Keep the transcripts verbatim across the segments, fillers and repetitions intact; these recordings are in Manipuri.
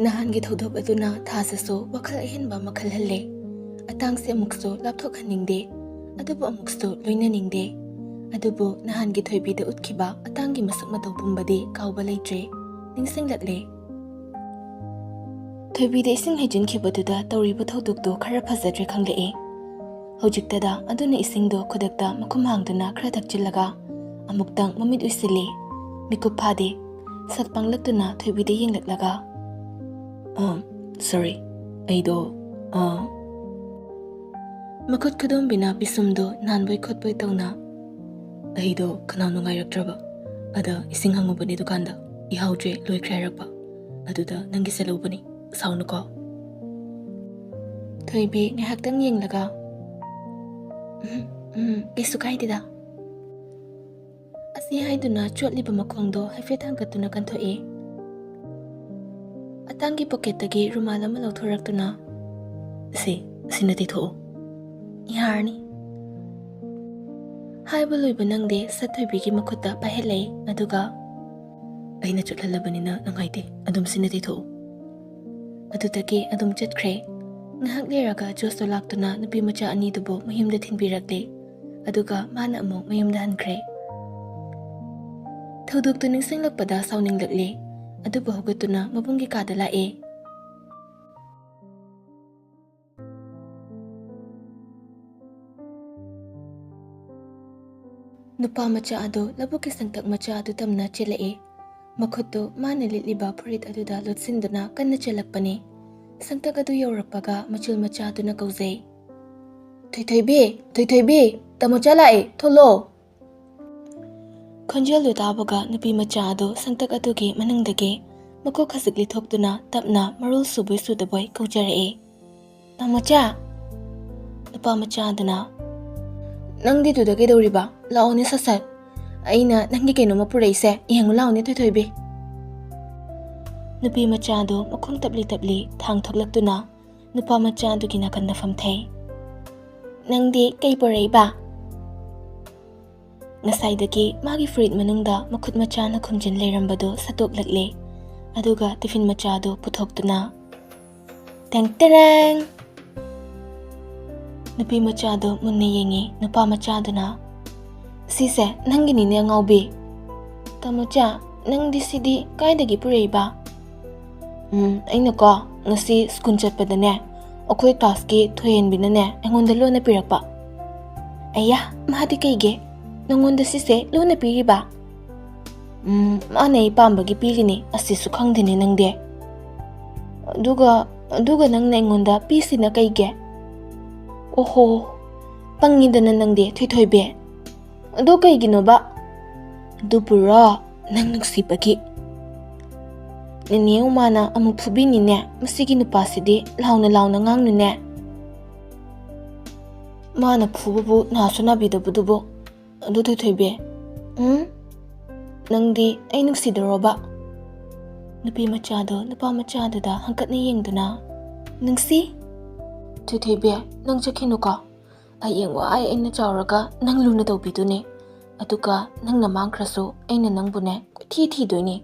ꯅꯍꯥꯟꯒꯤ ꯊꯧꯗꯣꯛ ꯑꯗꯨꯅ ꯊꯥꯖꯁꯨ ꯋꯥꯈꯜ ꯑꯍꯦꯟꯕ ꯑꯃ ꯈꯜꯍꯜꯂꯦ꯫ ꯑꯇꯥꯡꯁꯦ ꯑꯃꯨꯛꯁꯨ ꯂꯥꯞꯊꯣꯛꯍꯟꯅꯤꯡꯗꯦ, ꯑꯗꯨꯕꯨ ꯑꯃꯨꯛꯁꯨ ꯂꯣꯏꯅꯅꯤꯡꯗꯦ꯫ ꯑꯗꯨꯕꯨ ꯅꯍꯥꯟꯒꯤ ꯊꯣꯏꯕꯤꯗ ꯎꯠꯈꯤꯕ ꯑꯇꯥꯡꯒꯤ ꯃꯁꯛ ꯃꯇꯧ ꯄꯨꯝꯕꯗꯤ ꯀꯥꯎꯕ ꯂꯩꯇ꯭ꯔꯦ꯫ ꯅꯤꯡꯁꯤꯡꯂꯛꯂꯦ꯫ ꯊꯣꯏꯕꯤꯗ ꯏꯁꯤꯡ ꯍꯩꯖꯤꯟꯈꯤꯕꯗꯨꯗ ꯇꯧꯔꯤꯕ ꯊꯧꯗꯣꯛꯇꯨ ꯈꯔ ꯐꯖꯗ꯭ꯔꯦ ꯈꯪꯂꯛꯑꯦ꯫ ꯍꯧꯖꯤꯛꯇꯗ ꯑꯗꯨꯅ ꯏꯁꯤꯡꯗꯣ ꯈꯨꯗꯛꯇ ꯃꯈꯨꯝ ꯍꯥꯡꯗꯨꯅ ꯈꯔ ꯊꯛꯆꯤꯜꯂꯒ ꯑꯃꯨꯛꯇꯪ ꯃꯃꯤꯠ ꯎꯏꯁꯤꯜꯂꯦ꯫ ꯃꯤꯀꯨꯞ ꯐꯥꯗꯦ꯫ ꯁꯛ ꯄꯥꯡꯂꯛꯇꯨꯅ ꯊꯣꯏꯕꯤꯗ ꯌꯦꯡꯂꯛꯂꯒ, "ꯑ, sorry, ꯑꯩꯗꯣ, ꯑ," ꯃꯈꯨꯠ ꯈꯨꯗꯣꯝꯕꯤꯅ ꯄꯤꯁꯨꯝꯗꯣ ꯅꯥꯟꯕꯣꯏ ꯈꯣꯠꯄꯣꯏ ꯇꯧꯅ, "ꯑꯩꯗꯣ ꯈꯅꯥꯎ ꯅꯨꯡꯉꯥꯏꯔꯛꯇ꯭ꯔꯕ, ꯑꯗ ꯏꯁꯤꯡ ꯍꯪꯉꯨꯕꯅꯦ ꯗꯨꯀꯥꯟꯗ, ꯏꯍꯥꯎꯗ꯭ꯔꯦ, ꯂꯣꯏꯈ꯭ꯔꯦ ꯍꯥꯏꯔꯛꯄ, ꯑꯗꯨꯗ ꯅꯪꯒꯤꯁꯦ ꯂꯧꯕꯅꯤ, ꯁꯥꯎꯅꯨꯀꯣ?" ꯊꯣꯏꯕꯤ ꯉꯥꯏꯍꯥꯛꯇꯪ ꯌꯦꯡꯂꯒ, "ꯎꯝ, ꯎꯝ, ꯀꯩꯁꯨ ꯀꯥꯏꯗꯦꯗ" ꯑꯁꯤ ꯍꯥꯏꯗꯨꯅ ꯆꯣꯠꯂꯤꯕ ꯃꯈꯣꯡꯗꯣ ꯍꯥꯏꯐꯦꯠ ꯊꯥꯡꯒꯠꯇꯨꯅ ꯀꯟꯊꯣꯛꯏ꯫ ꯑꯇꯥꯡꯒꯤ ꯄꯣꯀꯦꯠꯇꯒꯤ ꯔꯨꯃꯥꯜ ꯑꯃ ꯂꯧꯊꯣꯔꯛꯇꯨꯅ, "ꯁꯤ, ꯁꯤꯅ ꯇꯩꯊꯣꯛꯑꯣ꯫ ꯌꯥꯔꯅꯤ" ꯍꯥꯏꯕ ꯂꯣꯏꯕ ꯅꯪꯗꯦ ꯁꯠ ꯊꯣꯏꯕꯤꯒꯤ ꯃꯈꯨꯠꯇ ꯄꯥꯏꯍꯜꯂꯦ, ꯑꯗꯨꯒ, "ꯑꯩꯅ ꯆꯠꯍꯜꯂꯕꯅꯤꯅ ꯅꯨꯡꯉꯥꯏꯇꯦ, ꯑꯗꯨꯝ ꯁꯤꯅ ꯇꯩꯊꯣꯛꯑꯣ" ꯑꯗꯨꯗꯒꯤ ꯑꯗꯨꯝ ꯆꯠꯈ꯭ꯔꯦ꯫ ꯉꯥꯏꯍꯥꯛ ꯂꯩꯔꯒ ꯖꯣꯁꯇꯣ ꯂꯥꯛꯇꯨꯅ ꯅꯨꯄꯤ ꯃꯆꯥ ꯑꯅꯤꯗꯨꯕꯨ ꯃꯌꯨꯝꯗ ꯊꯤꯟꯕꯤꯔꯛꯂꯦ, ꯑꯗꯨꯒ ꯃꯥꯅ ꯑꯃꯨꯛ ꯃꯌꯨꯝꯗ ꯍꯟꯈ꯭ꯔꯦ꯫ ꯊꯧꯗꯣꯛꯇꯨ ꯅꯤꯡꯁꯤꯡꯂꯛꯄꯗ ꯁꯥꯎꯅꯤꯡꯂꯛꯂꯦ, ꯑꯗꯨꯕꯨ ꯍꯧꯒꯠꯇꯨꯅ ꯃꯕꯨꯡꯒꯤ ꯀꯥꯗ ꯂꯥꯛꯑꯦ꯫ ꯅꯨꯄꯥ ꯃꯆꯥ ꯑꯗꯨ ꯂꯧꯕꯨꯛꯀꯤ ꯁꯪꯇꯛ ꯃꯆꯥ ꯑꯗꯨ ꯇꯝꯅ ꯆꯦꯜꯂꯛꯏ꯫ ꯃꯈꯨꯠꯇꯨ ꯃꯥꯅ ꯂꯤꯠꯂꯤꯕ ꯐꯨꯔꯤꯠ ꯑꯗꯨꯗ ꯂꯣꯠꯁꯤꯟꯗꯨꯅ ꯀꯟꯅ ꯆꯦꯜꯂꯛꯄꯅꯤ꯫ ꯁꯪꯇꯛ ꯑꯗꯨ ꯌꯧꯔꯛꯄꯒ ꯃꯆꯤꯜ ꯃꯆꯥ ꯑꯗꯨꯅ ꯀꯧꯖꯩ, "ꯊꯣꯏꯊꯣꯏꯕꯤ, ꯊꯣꯏꯊꯣꯏꯕꯤ, ꯇꯥꯃꯣꯆꯥ ꯂꯥꯛꯑꯦ, ꯊꯣꯛꯂꯛꯑꯣ!" ꯈꯣꯟꯖꯦꯜꯗꯨ ꯇꯥꯕꯒ ꯅꯨꯄꯤ ꯃꯆꯥ ꯑꯗꯨ ꯁꯪꯇꯛ ꯑꯗꯨꯒꯤ ꯃꯅꯨꯡꯗꯒꯤ ꯃꯀꯣꯛ ꯈꯖꯤꯛ ꯂꯤꯊꯣꯛꯇꯨꯅ ꯇꯞꯅ ꯃꯔꯣꯜ ꯁꯨꯕꯣꯏ ꯁꯨꯗꯕꯣꯏ ꯀꯧꯖꯔꯛꯑꯦ, "ꯇꯥꯃꯣꯆꯥ!" ꯅꯨꯄꯥ ꯃꯆꯥ ꯑꯗꯨꯅ, "ꯅꯪꯗꯤ ꯑꯗꯨꯗ ꯀꯩꯗꯧꯔꯤꯕ? ꯂꯥꯛꯑꯣꯅꯦ ꯁꯠ ꯁꯠ꯫ ꯑꯩꯅ ꯅꯪꯒꯤ ꯀꯩꯅꯣꯝꯃ ꯄꯨꯔꯛꯏꯁꯦ, ꯌꯦꯡꯉꯨ ꯂꯥꯛꯑꯣꯅꯦ ꯊꯣꯏꯊꯣꯏꯕꯤ꯫" ꯅꯨꯄꯤ ꯃꯆꯥ ꯑꯗꯨ ꯃꯈꯣꯡ ꯇꯞꯂꯤ ꯇꯞꯂꯤ ꯊꯥꯡ ꯊꯣꯛꯂꯛꯇꯨꯅ ꯅꯨꯄꯥ ꯃꯆꯥ ꯑꯗꯨꯒꯤ ꯅꯥꯀꯟꯗ ꯐꯝꯊꯩ꯫ "ꯅꯪꯗꯤ ꯀꯩ ꯄꯨꯔꯛꯏꯕ?" ꯉꯁꯥꯏꯗꯒꯤ ꯃꯥꯒꯤ ꯐꯨꯔꯤꯠ ꯃꯅꯨꯡꯗ ꯃꯈꯨꯠ ꯃꯆꯥꯅ ꯈꯨꯝꯖꯤꯟ ꯂꯩꯔꯝꯕꯗꯨ ꯁꯠꯇꯣꯛꯂꯛꯂꯦ꯫ ꯑꯗꯨꯒ ꯇꯤꯐꯤꯟ ꯃꯆꯥꯗꯨ ꯄꯨꯊꯣꯛꯇꯨꯅ, "ꯇꯦꯡ ꯇꯦꯔꯦꯡ!" ꯅꯨꯄꯤ ꯃꯆꯥꯗꯨ ꯃꯨꯟꯅ ꯌꯦꯡꯉꯤ꯫ ꯅꯨꯄꯥ ꯃꯆꯥꯗꯨꯅ, "ꯁꯤꯁꯦ ꯅꯪꯒꯤꯅꯤꯅꯦ, ꯑꯉꯥꯎꯕꯤ꯫ ꯇꯥꯃꯣꯆꯥ, ꯅꯪꯗꯤ ꯁꯤꯗꯤ ꯀꯥꯏꯗꯒꯤ ꯄꯨꯔꯛꯏꯕ?" "ꯎꯝ, ꯑꯩꯅꯀꯣ, ꯉꯁꯤ ꯁ꯭ꯀꯨꯜ ꯆꯠꯄꯗꯅꯦ, ꯑꯩꯈꯣꯏ ꯀ꯭ꯂꯥꯁꯀꯤ ꯊꯣꯏꯍꯦꯟꯕꯤꯅꯅꯦ, ꯑꯩꯉꯣꯟꯗ ꯂꯣꯟꯅ ꯄꯤꯔꯛꯄ꯫" "ꯑꯌꯥ, ꯃꯥꯗꯤ ꯀꯩꯒꯤ ꯅꯪꯉꯣꯟꯗ ꯁꯤꯁꯦ ꯂꯣꯟꯅ ꯄꯤꯔꯤꯕ?" "ꯎꯝ, ꯃꯥꯅ ꯑꯩ ꯄꯥꯝꯕꯒꯤ ꯄꯤꯔꯤꯅꯤ, ꯑꯁꯤꯁꯨ ꯈꯪꯗꯦꯅꯦ ꯅꯪꯗꯤ꯫ ꯑꯗꯨꯒ, ꯑꯗꯨꯒ ꯅꯪꯅ ꯑꯩꯉꯣꯟꯗ ꯄꯤꯁꯤꯅ ꯀꯩꯒꯤ?" "ꯑꯣꯍꯣ, ꯄꯪꯉꯤꯗꯅ ꯅꯪꯗꯤ, ꯊꯣꯏꯊꯣꯏꯕꯤ꯫ ꯑꯗꯨ ꯀꯩꯒꯤꯅꯣꯕ?" "ꯑꯗꯨꯕꯨꯔꯣ, ꯅꯪ ꯅꯨꯡꯁꯤꯕꯒꯤ꯫" "ꯅꯦꯅꯦ ꯎꯃꯥꯅ ꯑꯃꯨꯛ ꯐꯨꯕꯤꯅꯤꯅꯦ, ꯃꯁꯤꯒꯤ ꯅꯨꯄꯥꯁꯤꯗꯤ ꯂꯥꯎꯅ ꯂꯥꯎꯅ ꯉꯥꯡꯅꯨꯅꯦ꯫" "ꯃꯥꯅ ꯐꯨꯕꯕꯨ ꯅꯥꯁꯨ ꯅꯥꯕꯤꯗꯕꯗꯨꯕꯨ꯫ ꯑꯗꯨ ꯊꯣꯏꯊꯣꯏꯕꯤ, ꯎꯝ? ꯅꯪꯗꯤ ꯑꯩ ꯅꯨꯡꯁꯤꯗꯔꯣꯕ?" ꯅꯨꯄꯤ ꯃꯆꯥꯗꯣ ꯅꯨꯄꯥ ꯃꯆꯥꯗꯨꯗ ꯍꯪꯀꯠꯅ ꯌꯦꯡꯗꯨꯅ, "ꯅꯨꯡꯁꯤ?" "ꯊꯣꯏꯊꯣꯏꯕꯤ, ꯅꯪ ꯆꯠꯈꯤꯅꯨꯀꯣ꯫ ꯍꯌꯦꯡ ꯋꯥꯏ ꯑꯩꯅ ꯆꯥꯎꯔꯒ ꯅꯪ ꯂꯨꯅ ꯇꯧꯕꯤꯗꯨꯅꯤ꯫ ꯑꯗꯨꯒ ꯅꯪꯅ ꯃꯥꯡꯈ꯭ꯔꯁꯨ ꯑꯩꯅ ꯅꯪꯕꯨꯅꯦ ꯀꯣꯏꯊꯤ ꯊꯤꯗꯣꯏꯅꯤ꯫"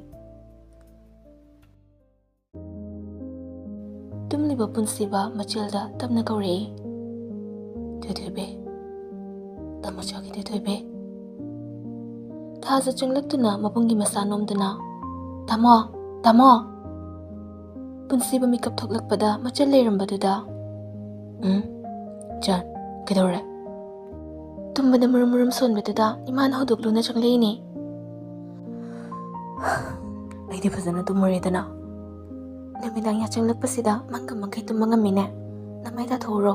ꯇꯨꯝꯂꯤꯕ ꯄꯨꯟꯁꯤꯕ ꯃꯆꯦꯜꯗ ꯇꯞꯅ ꯀꯧꯔꯛꯏ, "ꯊꯣꯏꯊꯣꯏꯕꯤ, ꯇꯥꯃꯣꯆꯥꯒꯤ ꯊꯣꯏꯊꯣꯏꯕꯤ꯫" ꯊꯥꯖ ꯆꯪꯂꯛꯇꯨꯅ ꯃꯕꯨꯡꯒꯤ ꯃꯁꯥ ꯅꯣꯝꯗꯨꯅ, "ꯇꯥꯃꯣ, ꯇꯥꯃꯣ!" ꯄꯨꯟꯁꯤꯕ ꯃꯤꯀꯞ ꯊꯣꯛꯂꯛꯄꯗ ꯃꯆꯦꯜ ꯂꯩꯔꯝꯕꯗꯨꯗ, "ꯎꯝ? ꯆꯟ, ꯀꯩꯗꯧꯔꯦ?" ꯇꯨꯝꯕꯗ ꯃꯔꯨꯝ ꯃꯔꯨꯝ ꯁꯣꯟꯕꯗꯨꯗ ꯏꯃꯥꯅ ꯍꯧꯗꯣꯛꯂꯨꯅ ꯆꯪꯂꯛꯏꯅꯦ꯫ "ꯑꯩꯗꯤ ꯐꯖꯅ ꯇꯨꯝꯃꯨꯔꯦꯗꯅ꯫ ꯅꯨꯃꯤꯗꯥꯡ ꯌꯥꯆꯪꯂꯛꯄꯁꯤꯗ ꯃꯪꯒ ꯃꯪꯒꯩ ꯇꯨꯝꯕ ꯉꯝꯃꯤꯅꯦ꯫ ꯅꯃꯥꯏ ꯇꯥꯊꯣꯛꯎꯔꯣ,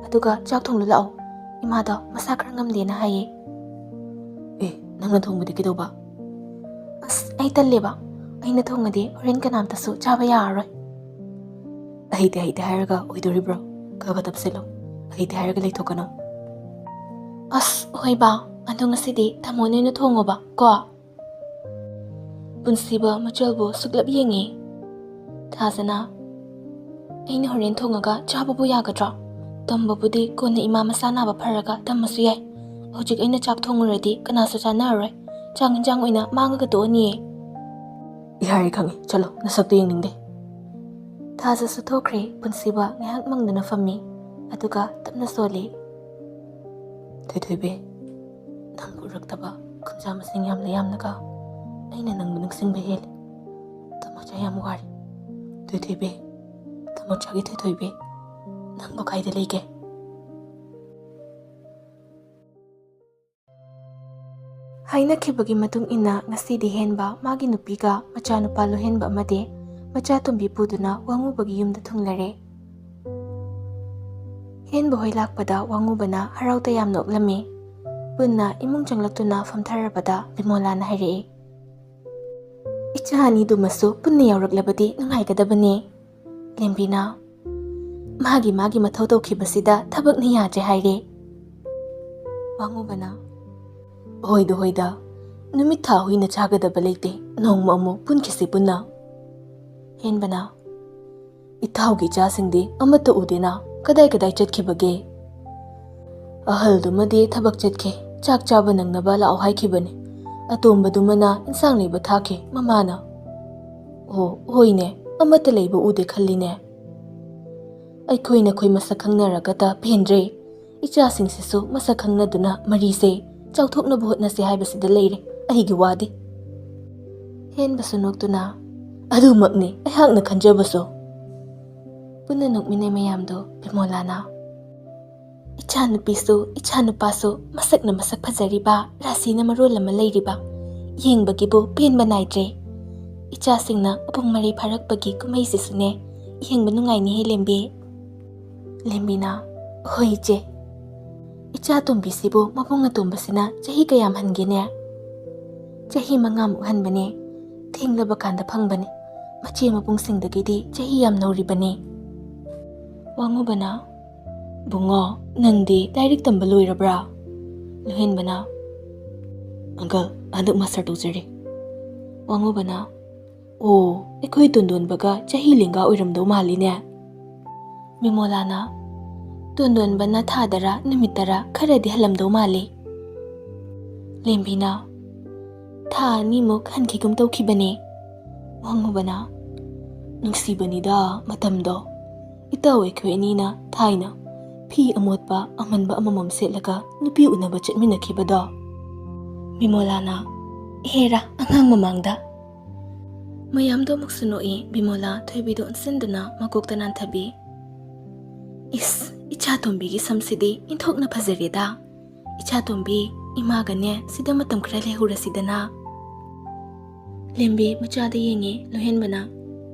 ꯑꯗꯨꯒ ꯆꯥꯛ ꯊꯣꯡꯂꯨ ꯂꯥꯛꯑꯣ꯫ ꯏꯃꯥꯗꯣ ꯃꯁꯥ ꯈꯔ ꯉꯝꯗꯦꯅ ꯍꯥꯏꯌꯦ꯫" "ꯑꯦ, ꯅꯪꯅ ꯊꯣꯡꯕꯗꯤ ꯀꯩꯗꯧꯕ?" "ꯑꯁ, ꯑꯩ ꯇꯜꯂꯦꯕ꯫ ꯑꯩꯅ ꯊꯣꯡꯉꯗꯤ ꯍꯣꯔꯦꯟ ꯀꯅꯥꯝꯇꯁꯨ ꯆꯥꯕ ꯌꯥꯔꯔꯣꯏ꯫" "ꯑꯍꯩꯇꯦ ꯑꯍꯩꯇꯦ ꯍꯥꯏꯔꯒ ꯑꯣꯏꯗꯣꯔꯤꯕ꯭ꯔꯣ? ꯈꯔ ꯈꯔ ꯇꯞꯁꯤꯜꯂꯣ꯫ ꯑꯍꯩꯇꯦ ꯍꯥꯏꯔꯒ ꯂꯩꯊꯣꯛꯀꯅꯣ꯫" "ꯑꯁ, ꯍꯣꯏꯕ, ꯑꯗꯣ ꯉꯁꯤꯗꯤ ꯇꯥꯃꯣꯅ ꯑꯣꯏꯅ ꯊꯣꯡꯉꯣꯕ, ꯀꯣ?" ꯄꯨꯟꯁꯤꯕ ꯃꯆꯜꯕꯨ ꯁꯨꯛꯂꯞ ꯌꯦꯡꯉꯤ꯫ ꯊꯥꯖꯅ, "ꯑꯩꯅ ꯍꯣꯔꯦꯟ ꯊꯣꯡꯉꯒ ꯆꯥꯕꯕꯨ ꯌꯥꯒꯗ꯭ꯔꯣ? ꯇꯝꯕꯕꯨꯗꯤ ꯀꯣꯟꯅ ꯏꯃꯥ ꯃꯁꯥ ꯅꯥꯕ ꯐꯔꯒ ꯇꯝꯃꯁꯨ ꯌꯥꯏ꯫ ꯍꯧꯖꯤꯛ ꯑꯩꯅ ꯆꯥꯛ ꯊꯣꯡꯉꯨꯔꯗꯤ ꯀꯅꯥꯁꯨ ꯆꯥꯅꯔꯔꯣꯏ꯫ ꯆꯥꯛ ꯏꯟꯖꯥꯡ ꯑꯣꯏꯅ ꯃꯥꯡꯉꯒ ꯇꯣꯛꯑꯅꯤꯌꯦ꯫" "ꯌꯥꯔꯦ, ꯈꯪꯉꯦ, ꯆꯠꯂꯣ, ꯅꯁꯛꯇꯣ ꯌꯦꯡꯅꯤꯡꯗꯦ"꯫ ꯊꯥꯖꯁꯨ ꯊꯣꯛꯈ꯭ꯔꯦ꯫ ꯄꯨꯟꯁꯤꯕ ꯉꯥꯏꯍꯥꯛ ꯃꯪꯗꯨꯅ ꯐꯝꯃꯤ, ꯑꯗꯨꯒ ꯇꯞꯅ ꯁꯣꯜꯂꯤ꯫ "ꯊꯣꯏꯊꯣꯏꯕꯤ, ꯅꯪꯕꯨ ꯎꯔꯛꯇꯕ ꯀꯨꯝꯖꯥ ꯃꯁꯤꯡ ꯌꯥꯝꯅ ꯌꯥꯝꯅꯒ ꯑꯩꯅ ꯅꯪꯕꯨ ꯅꯤꯡꯁꯤꯡꯕ ꯍꯦꯜꯂꯤ꯫ ꯇꯥꯃꯣꯆꯥ ꯌꯥꯝ ꯋꯥꯔꯦ꯫ ꯊꯣꯏꯊꯣꯏꯕꯤ, ꯇꯥꯃꯣꯆꯥꯒꯤ ꯊꯣꯏꯊꯣꯏꯕꯤ, ꯅꯪꯕꯨ ꯀꯥꯏꯗ ꯂꯩꯒꯦ?" ꯍꯥꯏꯅꯈꯤꯕꯒꯤ ꯃꯇꯨꯡ ꯏꯟꯅ ꯉꯁꯤꯗꯤ ꯍꯦꯟꯕ ꯃꯥꯒꯤ ꯅꯨꯄꯤꯒ ꯃꯆꯥꯅꯨꯄꯥ ꯂꯣꯏꯍꯦꯟꯕ ꯑꯃꯗꯤ ꯃꯆꯥ ꯇꯣꯝꯕꯤ ꯄꯨꯗꯨꯅ ꯋꯥꯉꯨꯕꯒꯤ ꯌꯨꯝꯗ ꯊꯨꯡꯂꯔꯦ꯫ ꯍꯦꯟꯕ ꯍꯣꯏ ꯂꯥꯛꯄꯗ ꯋꯥꯉꯨꯕꯅ ꯍꯔꯥꯎ ꯇꯌꯥꯝꯅ ꯑꯣꯛꯂꯝꯃꯤ꯫ ꯄꯨꯟꯅ ꯏꯃꯨꯡ ꯆꯪꯂꯛꯇꯨꯅ ꯐꯝꯊꯔꯕꯗ ꯕꯤꯃꯣꯂꯥꯅ ꯍꯥꯏꯔꯛꯏ, "ꯏꯆꯥ ꯑꯅꯤꯗꯨꯃꯁꯨ ꯄꯨꯟꯅ ꯌꯥꯎꯔꯛꯂꯕꯗꯤ ꯅꯨꯡꯉꯥꯏꯒꯗꯕꯅꯤ꯫" ꯂꯦꯝꯕꯤꯅ, "ꯃꯥꯒꯤ ꯃꯥꯒꯤ ꯃꯊꯧ ꯇꯧꯈꯤꯕꯁꯤꯗ ꯊꯕꯛꯅ ꯌꯥꯗ꯭ꯔꯦ ꯍꯥꯏꯔꯦ꯫" ꯋꯥꯉꯨꯕꯅ, "ꯍꯣꯏꯗ ꯍꯣꯏꯗ, ꯅꯨꯃꯤꯠ ꯊꯥ ꯍꯨꯏꯅ ꯆꯥꯒꯗꯕ ꯂꯩꯇꯦ, ꯅꯣꯡꯃ ꯑꯃꯨꯛ ꯄꯨꯟꯈꯤꯁꯤ ꯄꯨꯟꯅ꯫" ꯍꯦꯟꯕꯅ, "ꯏꯇꯥꯎꯒꯤ ꯏꯆꯥꯁꯤꯡꯗꯤ ꯑꯃꯠꯇ ꯎꯗꯦꯅ, ꯀꯗꯥꯏ ꯀꯗꯥꯏ ꯆꯠꯈꯤꯕꯒꯦ?" "ꯑꯍꯜꯗꯨꯃꯗꯤ ꯊꯕꯛ ꯆꯠꯈꯤ, ꯆꯥꯛ ꯆꯥꯕ ꯅꯪꯅꯕ ꯂꯥꯛꯑꯣ ꯍꯥꯏꯈꯤꯕꯅꯤ꯫ ꯑꯇꯣꯝꯕꯗꯨꯃꯅ ꯏꯟꯁꯥꯡ ꯂꯩꯕ ꯊꯥꯈꯤ ꯃꯃꯥꯅ꯫" "ꯑꯣ, ꯍꯣꯏꯅꯦ, ꯑꯃꯠꯇ ꯂꯩꯕ ꯎꯗꯦ ꯈꯜꯂꯤꯅꯦ꯫ ꯑꯩꯈꯣꯏ ꯅꯈꯣꯏ ꯃꯁꯛ ꯈꯪꯅꯔꯒꯇ ꯄꯦꯟꯗ꯭ꯔꯦ꯫ ꯏꯆꯥꯁꯤꯡꯁꯤꯁꯨ ꯃꯁꯛ ꯈꯪꯅꯗꯨꯅ ꯃꯔꯤꯁꯦ ꯆꯥꯎꯊꯣꯛꯅꯕ ꯍꯣꯠꯅꯁꯦ ꯍꯥꯏꯕꯁꯤꯗ ꯂꯩꯔꯦ ꯑꯩꯒꯤ ꯋꯥꯗꯤ꯫" ꯍꯦꯟꯕꯁꯨ ꯅꯣꯛꯇꯨꯅ, "ꯑꯗꯨꯃꯛꯅꯤ ꯑꯩꯍꯥꯛꯅ ꯈꯟꯖꯕꯁꯨ꯫" ꯄꯨꯟꯅ ꯅꯣꯛꯃꯤꯟꯅꯩ ꯃꯌꯥꯝꯗꯣ ꯕꯤꯃꯣꯂꯥꯅ, "ꯏꯆꯥꯅꯨꯄꯤꯁꯨ ꯏꯆꯥꯅꯨꯄꯥꯁꯨ ꯃꯁꯛꯅ ꯃꯁꯛ ꯐꯖꯔꯤꯕ, ꯔꯥꯁꯤꯅ ꯃꯔꯣꯜ ꯑꯃ ꯂꯩꯔꯤꯕ, ꯌꯦꯡꯕꯒꯤꯕꯨ ꯄꯦꯟꯕ ꯅꯥꯏꯗ꯭ꯔꯦ꯫ ꯏꯆꯥꯁꯤꯡꯅ ꯃꯄꯨꯡ ꯃꯔꯩ ꯐꯥꯔꯛꯄꯒꯤ ꯀꯨꯝꯍꯩꯁꯤꯁꯨꯅꯦ ꯌꯦꯡꯕ ꯅꯨꯡꯉꯥꯏꯅꯤꯍꯦ ꯂꯦꯝꯕꯤ꯫" ꯂꯦꯝꯕꯤꯅ, "ꯍꯣꯏ ꯏꯆꯦ꯫ ꯏꯆꯥ ꯇꯣꯝꯕꯤꯁꯤꯕꯨ ꯃꯕꯨꯡ ꯑꯇꯣꯝꯕꯁꯤꯅ ꯆꯍꯤ ꯀꯌꯥꯝ ꯍꯟꯒꯦꯅꯦ?" "ꯆꯍꯤ ꯃꯉꯥꯃꯨꯛ ꯍꯟꯕꯅꯦ꯫ ꯊꯦꯡꯂꯕ ꯀꯥꯟꯗ ꯐꯪꯕꯅꯦ꯫ ꯃꯆꯦ ꯃꯕꯨꯡꯁꯤꯡꯗꯒꯤꯗꯤ ꯆꯍꯤ ꯌꯥꯝ ꯅꯧꯔꯤꯕꯅꯦ꯫" ꯋꯥꯉꯨꯕꯅ, "ꯕꯨꯡꯉꯣ, ꯅꯪꯗꯤ ꯂꯥꯏꯔꯤꯛ ꯇꯝꯕ ꯂꯣꯏꯔꯕ꯭ꯔꯥ?" ꯂꯨꯍꯦꯟꯕꯅ, "ꯑꯪꯀꯜ, ꯍꯟꯗꯛ ꯃꯥꯁꯇꯔ ꯇꯧꯖꯔꯤ꯫" ꯋꯥꯉꯨꯕꯅ, "ꯑꯣ, ꯑꯩꯈꯣꯏ ꯇꯣꯟꯗꯣꯟꯕꯒ ꯆꯍꯤ ꯂꯦꯡꯒꯥ ꯑꯣꯏꯔꯝꯗꯧ ꯃꯥꯜꯂꯤꯅꯦ꯫" ꯕꯤꯃꯣꯂꯥꯅ, "ꯇꯣꯟꯗꯣꯟꯕꯅ ꯊꯥꯗꯔ ꯅꯨꯃꯤꯠꯇꯔ ꯈꯔꯗꯤ ꯍꯜꯂꯝꯗꯧ ꯃꯥꯜꯂꯤ꯫" ꯂꯦꯝꯕꯤꯅ, "ꯊꯥ ꯑꯅꯤꯃꯨꯛ ꯍꯟꯈꯤꯒꯨꯝ ꯇꯧꯈꯤꯕꯅꯦ꯫" ꯋꯥꯉꯨꯕꯅ, "ꯅꯨꯡꯁꯤꯕꯅꯤꯗ ꯃꯇꯝꯗꯣ꯫ ꯏꯇꯥꯎ ꯑꯩꯈꯣꯏ ꯑꯅꯤꯅ ꯊꯥꯏꯅ ꯐꯤ ꯑꯃꯣꯠꯄ ꯑꯃꯟꯕ ꯑꯃꯃꯝ ꯁꯦꯠꯂꯒ ꯅꯨꯄꯤ ꯎꯅꯕ ꯆꯠꯃꯤꯟꯅꯈꯤꯕꯗꯣ꯫" ꯕꯤꯃꯣꯂꯥꯅ, "ꯍꯦꯔꯥ, ꯑꯉꯥꯡ ꯃꯃꯥꯡꯗ!" ꯃꯌꯥꯝꯗꯣ ꯑꯃꯨꯛꯁꯨ ꯅꯣꯛꯏ꯫ ꯕꯤꯃꯣꯂꯥ ꯊꯣꯏꯕꯤꯗꯨ ꯑꯣꯟꯁꯤꯟꯗꯨꯅ ꯃꯀꯣꯛꯇ ꯅꯥꯟꯊꯕꯤ꯫ "ꯏꯁ, ꯏꯆꯥ ꯇꯣꯝꯕꯤꯒꯤ ꯁꯝꯁꯤꯗꯤ ꯏꯟꯊꯣꯛꯅ ꯐꯖꯔꯦꯗ꯫ ꯏꯆꯥ ꯇꯣꯝꯕꯤ, ꯏꯃꯥꯒꯅꯦ ꯁꯤꯗ ꯃꯇꯝ ꯈꯔ ꯂꯩꯍꯧꯔꯁꯤꯗꯅ꯫" ꯂꯦꯝꯕꯤ ꯃꯆꯥꯗ ꯌꯦꯡꯉꯤ꯫ ꯂꯣꯏꯍꯦꯟꯕꯅ,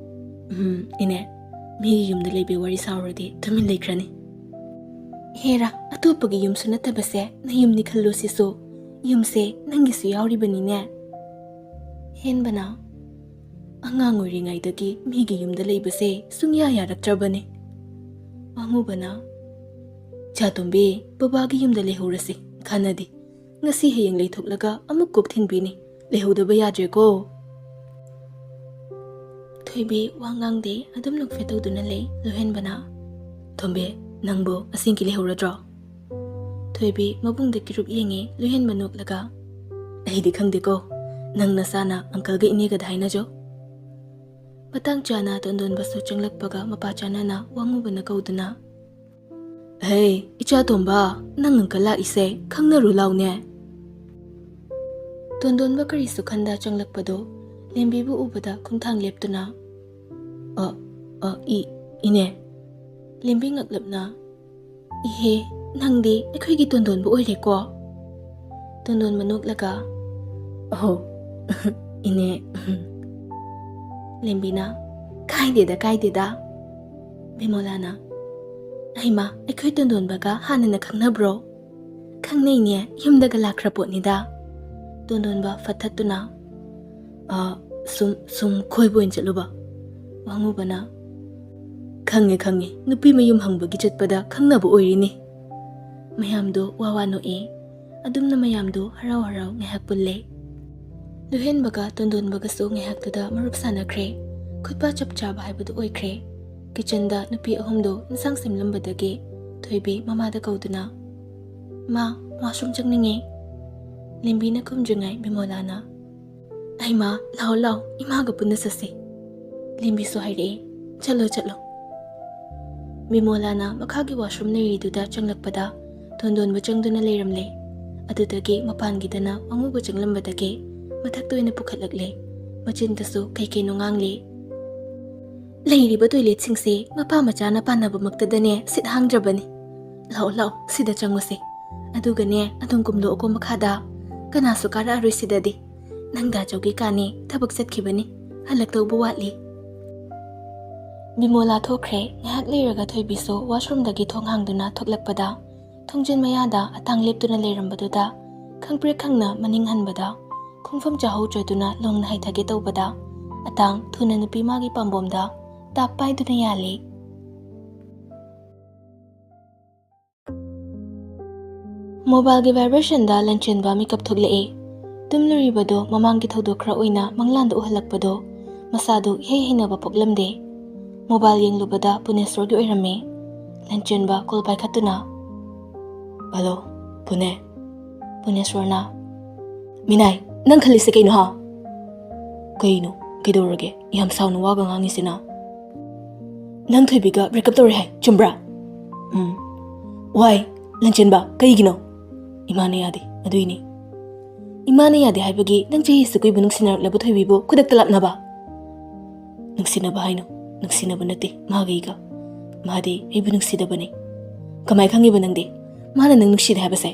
"ꯎꯝ, ꯏꯅꯦ, ꯃꯤꯒꯤ ꯌꯨꯝꯗ ꯂꯩꯕꯩ ꯋꯥꯔꯤ ꯁꯥꯎꯔꯗꯤ ꯇꯨꯃꯤꯟ ꯂꯩꯈ꯭ꯔꯅꯤ꯫" "ꯍꯦꯔꯥ, ꯑꯇꯣꯞꯄꯒꯤ ꯌꯨꯝꯁꯨ ꯅꯠꯇꯕꯁꯦ ꯅꯌꯨꯝꯅꯤ ꯈꯜꯂꯨ ꯁꯤꯁꯨ꯫ ꯌꯨꯝꯁꯦ ꯅꯪꯒꯤꯁꯨ ꯌꯥꯎꯔꯤꯕꯅꯤꯅꯦ꯫" ꯍꯦꯟꯕꯅ, "ꯑꯉꯥꯡ ꯑꯣꯏꯔꯤꯉꯩꯗꯒꯤ ꯃꯤꯒꯤ ꯌꯨꯝꯗ ꯂꯩꯕꯁꯦ ꯁꯨꯡꯌꯥ ꯌꯥꯔꯛꯇ꯭ꯔꯕꯅꯦ꯫" ꯋꯥꯉꯨꯕꯅ, "ꯏꯆꯥꯇꯣꯝꯕꯤ, ꯕꯕꯥꯒꯤ ꯌꯨꯝꯗ ꯂꯩꯍꯧꯔꯁꯤ, ꯀꯥꯟꯅꯗꯦ꯫ ꯉꯁꯤ ꯍꯌꯦꯡ ꯂꯩꯊꯣꯛꯂꯒ ꯑꯃꯨꯛ ꯀꯣꯛ ꯊꯤꯟꯕꯤꯅꯤ, ꯂꯩꯍꯧꯗꯕ ꯌꯥꯗ꯭ꯔꯦꯀꯣ꯫" ꯊꯣꯏꯕꯤ ꯋꯥ ꯉꯥꯡꯗꯦ, ꯑꯗꯨꯝ ꯅꯣꯛꯐꯦꯠ ꯇꯧꯗꯨꯅ ꯂꯩ꯫ ꯂꯣꯏꯍꯦꯟꯕꯅ, "ꯇꯣꯝꯕꯤ, ꯅꯪꯕꯨ ꯑꯁꯦꯡꯀꯤ ꯂꯩꯍꯧꯔꯗ꯭ꯔꯣ?" ꯊꯣꯏꯕꯤ ꯃꯕꯨꯡꯗ ꯀꯤꯔꯨꯞ ꯌꯦꯡꯉꯤ꯫ ꯂꯣꯏꯍꯦꯟꯕ ꯅꯣꯛꯂꯒ, "ꯑꯩꯗꯤ ꯈꯪꯗꯦꯀꯣ, ꯅꯪ ꯅꯁꯥꯅ ꯑꯪꯀꯜꯒ ꯏꯅꯦꯒꯗ ꯍꯥꯏꯅꯖꯧ꯫" ꯃꯇꯥꯡ ꯆꯥꯅ ꯇꯣꯟꯗꯣꯟꯕꯁꯨ ꯆꯪꯂꯛꯄꯒ ꯃꯄꯥ ꯆꯥꯅꯅ ꯋꯥꯉꯨꯕꯅ ꯀꯧꯗꯨꯅ, "ꯍꯦ, ꯏꯆꯥ ꯇꯣꯝꯕ, ꯅꯪ ꯑꯪꯀꯜ ꯂꯥꯛꯏꯁꯦ ꯈꯪꯅꯔꯨ ꯂꯥꯎꯅꯦ꯫" ꯇꯣꯟꯗꯣꯟꯕ ꯀꯔꯤꯁꯨ ꯈꯟꯗ ꯆꯪꯂꯛꯄꯗꯣ ꯂꯦꯝꯕꯤꯕꯨ ꯎꯕꯗ ꯈꯣꯡꯊꯥꯡ ꯂꯦꯞꯇꯨꯅ, "ꯑ, ꯑ, ꯏ-, ꯏꯅꯦ꯫" ꯂꯦꯝꯕꯤ ꯉꯛꯂꯞꯅ, "ꯏꯍꯦ, ꯅꯪꯗꯤ ꯑꯩꯈꯣꯏꯒꯤ ꯇꯣꯟꯗꯣꯟꯕ ꯑꯣꯏꯔꯦꯀꯣ?" ꯇꯣꯟꯗꯣꯟꯕ ꯅꯣꯛꯂꯒ, "ꯑꯍꯣ, ꯏꯅꯦ꯫" ꯂꯦꯝꯕꯤꯅ, "ꯀꯥꯏꯗꯦꯗ, ꯀꯥꯏꯗꯦꯗ꯫" ꯕꯤꯃꯣꯂꯥꯅ, "ꯍꯩꯃꯥ, ꯑꯩꯈꯣꯏ ꯇꯣꯟꯗꯣꯟꯕꯒ ꯍꯥꯟꯅꯅ ꯈꯪꯅꯕ꯭ꯔꯣ?" "ꯈꯪꯅꯩꯅꯦ, ꯌꯨꯝꯗꯒ ꯂꯥꯛꯈ꯭ꯔ ꯄꯣꯠꯅꯤꯗ꯫" ꯇꯣꯟꯗꯣꯟꯕ ꯐꯠꯊꯠꯇꯨꯅ, "ꯑ, ꯁꯨꯝ, ꯁꯨꯝ ꯀꯣꯏꯕ ꯑꯣꯏꯅ ꯆꯠꯂꯨꯕ꯫" ꯋꯥꯉꯨꯕꯅ, "ꯈꯪꯉꯦ, ꯈꯪꯉꯦ, ꯅꯨꯄꯤ ꯃꯌꯨꯝ ꯍꯪꯕꯒꯤ ꯆꯠꯄꯗ ꯈꯪꯅꯕ ꯑꯣꯏꯔꯤꯅꯤ꯫" ꯃꯌꯥꯝꯗꯣ ꯋꯥ ꯋꯥ ꯅꯣꯛꯑꯦ꯫ ꯑꯗꯨꯝꯅ ꯃꯌꯥꯝꯗꯣ ꯍꯔꯥꯎ ꯍꯔꯥꯎ ꯉꯥꯏꯍꯥꯛ ꯄꯨꯜꯂꯦ꯫ ꯂꯨꯍꯦꯟꯕꯒ ꯇꯣꯟꯗꯣꯟꯕꯒꯁꯨ ꯉꯥꯏꯍꯥꯛꯇꯨꯗ ꯃꯔꯨꯞ ꯁꯥꯟꯅꯈ꯭ꯔꯦ꯫ ꯈꯨꯠꯄꯥ ꯆꯞ ꯆꯥꯕ ꯍꯥꯏꯕꯗꯨ ꯑꯣꯏꯈ꯭ꯔꯦ꯫ ꯀꯤꯆꯟꯗ ꯅꯨꯄꯤ ꯑꯍꯨꯝꯗꯣ ꯏꯟꯁꯥꯡ ꯁꯦꯝꯂꯝꯕꯗꯒꯤ ꯊꯣꯏꯕꯤ ꯃꯃꯥꯗ ꯀꯧꯗꯨꯅ, "ꯃꯥ, washroom ꯆꯪꯅꯤꯡꯉꯦ꯫" ꯂꯦꯝꯕꯤꯅ ꯈꯨꯝꯗ꯭ꯔꯤꯉꯩ ꯕꯤꯃꯣꯂꯥꯅ, "ꯑꯩꯃ, ꯂꯥꯛꯑꯣ ꯂꯥꯛꯑꯣ, ꯏꯃꯥꯒ ꯄꯨꯟꯅ ꯆꯠꯁꯤ", ꯂꯦꯝꯕꯤꯁꯨ ꯍꯥꯏꯔꯛꯑꯦ꯫ "ꯆꯠꯂꯣ ꯆꯠꯂꯣ"꯫ ꯕꯤꯃꯣꯂꯥꯅ ꯃꯈꯥꯒꯤ ꯋꯥꯁꯔꯨꯝ ꯂꯩꯔꯤꯗꯨꯗ ꯆꯪꯂꯛꯄꯗ ꯇꯣꯟꯗꯣꯟꯕ ꯆꯪꯗꯨꯅ ꯂꯩꯔꯝꯂꯦ꯫ ꯑꯗꯨꯗꯒꯤ ꯃꯄꯥꯟꯒꯤꯗꯅ ꯑꯉꯧꯕ ꯆꯪꯂꯝꯕꯗꯒꯤ ꯃꯊꯛꯇ ꯑꯣꯏꯅ ꯄꯨꯈꯠꯂꯛꯂꯦ꯫ ꯃꯆꯤꯟꯗꯁꯨ ꯀꯩ ꯀꯩꯅꯣ ꯉꯥꯡꯂꯦ꯫ "ꯂꯩꯔꯤꯕ ꯇꯣꯏꯂꯦꯠꯁꯤꯡꯁꯦ ꯃꯄꯥ ꯃꯆꯥꯅ ꯄꯥꯟꯅꯕꯃꯛꯇꯗꯅꯦ ꯁꯤꯠ ꯍꯥꯡꯗ꯭ꯔꯕꯅꯤ꯫ ꯂꯥꯛꯑꯣ ꯂꯥꯛꯑꯣ, ꯁꯤꯗ ꯆꯪꯉꯨꯁꯦ꯫ ꯑꯗꯨꯒꯅꯦ, ꯑꯗꯨꯝ ꯀꯨꯝꯂꯛꯑꯣꯀꯣ ꯃꯈꯥꯗ꯫ ꯀꯅꯥꯁꯨ ꯀꯥꯔꯛꯑꯔꯣꯏ ꯁꯤꯗꯗꯤ꯫ ꯅꯪ ꯗꯥ ꯖꯧꯒꯤ ꯀꯥꯅꯦ, ꯊꯕꯛ ꯆꯠꯈꯤꯕꯅꯤ, ꯍꯜꯂꯛꯇꯧꯕ ꯋꯥꯠꯂꯤ"꯫ ꯕꯤꯃꯣꯂꯥ ꯊꯣꯛꯈ꯭ꯔꯦ꯫ ꯉꯥꯏꯍꯥꯛ ꯂꯩꯔꯒ ꯊꯣꯏꯕꯤꯁꯨ ꯋꯥꯁꯔꯨꯝꯗꯒꯤ ꯊꯣꯡ ꯍꯥꯡꯗꯨꯅ ꯊꯣꯛꯂꯛꯄꯗ, ꯊꯣꯡꯖꯤꯟ ꯃꯌꯥꯗ ꯑꯇꯥꯡ ꯂꯦꯞꯇꯨꯅ ꯂꯩꯔꯝꯕꯗꯨꯗ ꯈꯪꯄ꯭ꯔꯦꯛ ꯈꯪꯅ ꯃꯅꯤꯡ ꯍꯟꯕꯗ, ꯈꯣꯡꯐꯝ ꯆꯥꯍꯧꯗ꯭ꯔꯗꯨꯅ ꯂꯣꯡꯅ ꯍꯥꯏꯊꯒꯦ ꯇꯧꯕꯗ, ꯑꯇꯥꯡ ꯊꯨꯅ ꯅꯨꯄꯤ ꯃꯥꯒꯤ ꯄꯥꯝꯕꯣꯝꯗ ꯇꯥꯞ ꯄꯥꯏꯗꯨꯅ ꯌꯥꯜꯂꯤ꯫ ꯃꯣꯕꯥꯏꯜꯒꯤ ꯚꯥꯏꯕ꯭ꯔꯦꯁꯟꯗ ꯂꯟꯆꯦꯟꯕ ꯃꯤꯀꯞ ꯊꯣꯛꯂꯛꯑꯦ꯫ ꯇꯨꯝꯂꯨꯔꯤꯕꯗꯣ ꯃꯃꯥꯡꯒꯤ ꯊꯧꯗꯣꯛ ꯈꯔ ꯑꯣꯏꯅ ꯃꯪꯂꯥꯟꯗ ꯎꯍꯜꯂꯛꯄꯗꯣ ꯃꯁꯥꯗꯨ ꯏꯍꯩ ꯍꯩꯅꯕ ꯄꯣꯛꯂꯝꯗꯦ꯫ ꯃꯣꯕꯥꯏꯜ ꯌꯦꯡꯂꯨꯕꯗ ꯄꯨꯅꯦꯁꯣꯔꯒꯤ ꯑꯣꯏꯔꯝꯃꯦ꯫ ꯂꯟꯆꯦꯟꯕ ꯀꯣꯜ ꯄꯥꯏꯈꯠꯇꯨꯅ, "ꯍꯜꯂꯣ, ꯄꯨꯅꯦ꯫" ꯄꯨꯅꯦꯁꯣꯔꯅ, "ꯃꯤꯅꯥꯏ, ꯅꯪ ꯈꯜꯂꯤꯁꯦ ꯀꯩꯅꯣ, ꯍꯥ?" "ꯀꯩꯅꯣ? ꯀꯩꯗꯧꯔꯒꯦ? ꯌꯥꯝ ꯁꯥꯎꯅ ꯋꯥꯒ ꯉꯥꯡꯉꯤꯁꯤꯅ?" "ꯅꯪ ꯊꯣꯏꯕꯤꯒ ꯕ꯭ꯔꯦꯛꯀꯞ ꯇꯧꯔꯦ ꯍꯥꯏ, ꯆꯨꯝꯕ꯭ꯔꯥ?" "ꯎꯝ꯫" "ꯋꯥꯏ, ꯂꯟꯆꯦꯟꯕ, ꯀꯩꯒꯤꯅꯣ?" "ꯏꯃꯥꯅ ꯌꯥꯗꯦ, ꯑꯗꯨꯏꯅꯦ꯫" "ꯏꯃꯥꯅ ꯌꯥꯗꯦ ꯍꯥꯏꯕꯒꯤ ꯅꯪ ꯆꯍꯤ ꯑꯁꯨꯛ ꯀꯨꯏꯕ ꯅꯨꯡꯁꯤꯅꯔꯛꯂꯕ ꯊꯣꯏꯕꯤꯕꯨ ꯈꯨꯗꯛꯇ ꯂꯥꯛꯅꯕ?" "ꯅꯨꯡꯁꯤꯅꯕ ꯍꯥꯏꯅꯣ? ꯅꯨꯡꯁꯤꯅꯕ ꯅꯠꯇꯦ ꯃꯥꯒ ꯑꯩꯒ꯫ ꯃꯥꯗꯤ ꯑꯩꯕꯨ ꯅꯨꯡꯁꯤꯗꯕꯅꯦ꯫" "ꯀꯃꯥꯏ ꯈꯪꯉꯤꯕ ꯅꯪꯗꯤ? ꯃꯥꯅ ꯅꯪ ꯅꯨꯡꯁꯤꯗꯦ ꯍꯥꯏꯕꯁꯦ?"